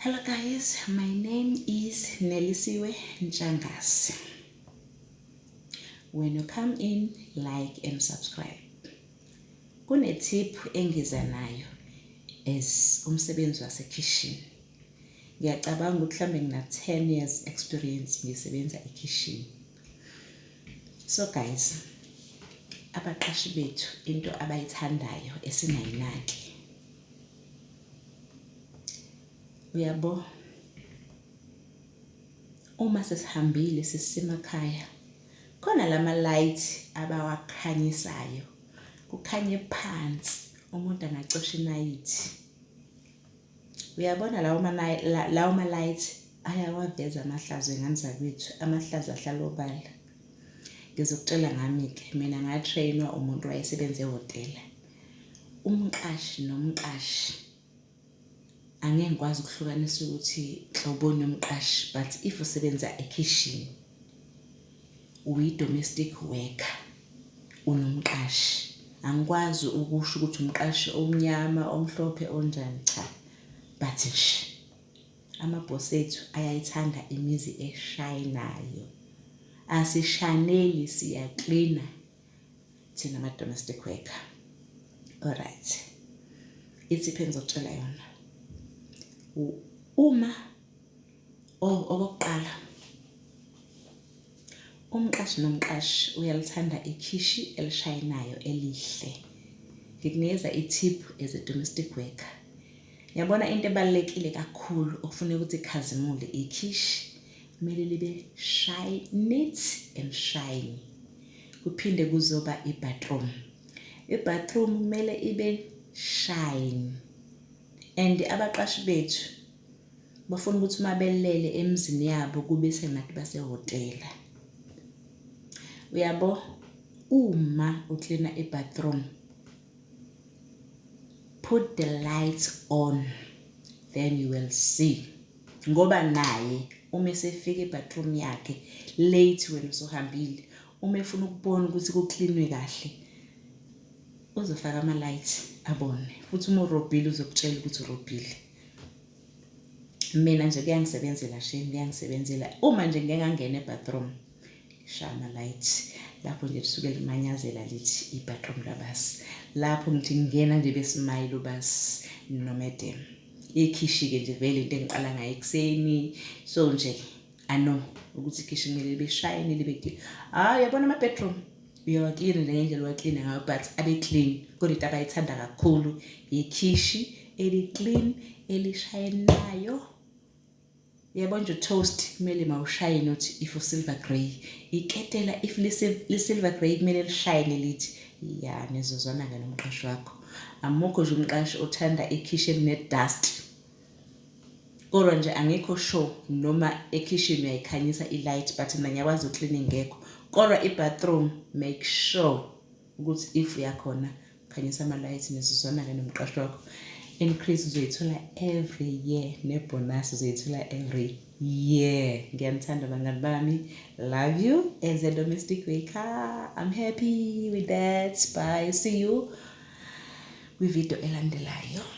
Hello guys, my name is Nelisiwe Ntshangase. When you come in, like and subscribe. Kune-tip engiza nayo as umsebenzi wasekhishini. Ngiyacabanga ukuthi mhlambe ngina 10 years experience ngisebenza ekhishini. So guys, abaqashi bethu into abayithandayo esingayinaki. Uyabo, uma sesihambile sesisemakhaya, khona lama light abawakhanyisayo, kukhanye phansi umuntu angacosha inayithi. Uyabona lawo ma-light ayawaveza amahlazo ey'ngane zakwethu, amahlazo ahlala obala. Ngizokutshela ngami-ke, mina nga-train-wa umuntu owayesebenza ehhotela. Umqashi nomqashi angeke ngikwazi ukuhlukanisa ukuthi nhloboni yomqashi but if usebenza ekhishini uyi-domestic worker unomqashi. Angikwazi ukusho ukuthi umqashi omnyama, omhlophe, onjani cha but nje amabhosi ethu ayayithanda imizi eshayinayo. Asishaneli siyaklina thina ama-domestic worker. Alright, i-tip engizokutshela yona uma oh okokuqala umqashi nomqashi uyalithanda ikhishi elishayinayo elihle. Ngikunikeza i-tip as a domestic worker. Yabona into ebalulekile kakhulu okufuneka ukuthi ikhazimule ikhishi kumele libe shine neat and shiny. Kuphinde kuzoba i-bathroom. I-bathroom kumele ibe shine and abaqashi bethu bafuna ukuthi uma belele emizini yabo kube sengathi basehhotela. Uyabo, uma uklina i-bathroom, put the lights on, then you will see. Ngoba naye uma esefika e-bathroom yakhe late wena usuhambile, uma efuna ukubona ukuthi kuklinwe kahle, uzofaka ama-light abone. Futhi uma urobhile uzokutshela ukuthi urobhile. Mina nje kuyangisebenzela shame, kuyangisebenzela. Uma nje ngike ngangena e-bathroom, ngishaya ama-light. Lapho nje lisuke limanyazela lithi i-bathroom labasi. Lapho ngithi ngingena nje be-smile ubasi no-madam. Ikhishi-ke nje vele into engiqala ngayo ekuseni. So nje I know ukuthi ikhishi kumele libe shiny libe clean. Hhayi uyabona ama-bedroom uyawaklina nje ngendlela owaklina ngayo but abe clean. Kodwa into abayithanda kakhulu ikhishi eli-clean elishayinayo. Uyabona nje u-toast kumele mawushayine uthi if u-silver grey. Iketela if li-silver grey kumele lishayine lithi ya nizozwana-ke nomqashi wakho. Amukho nje umqashi othanda ikhishi eline-dust. Kodwa nje angikho sure noma ekhishini uyayikhanyisa i-light but mina ngiyakwazi uklina ingekho. Kodwa i-bathroom make sure ukuthi if uyakhona khanyisa ama-light nizozwana-ke nomqashi wakho. Increase uzoyithola every year ne-bonus uzoyithola every year. Ngiyanithanda bangani bami. Love you as a domestic worker. I'm happy with that. Bye. See you kwi-video elandelayo.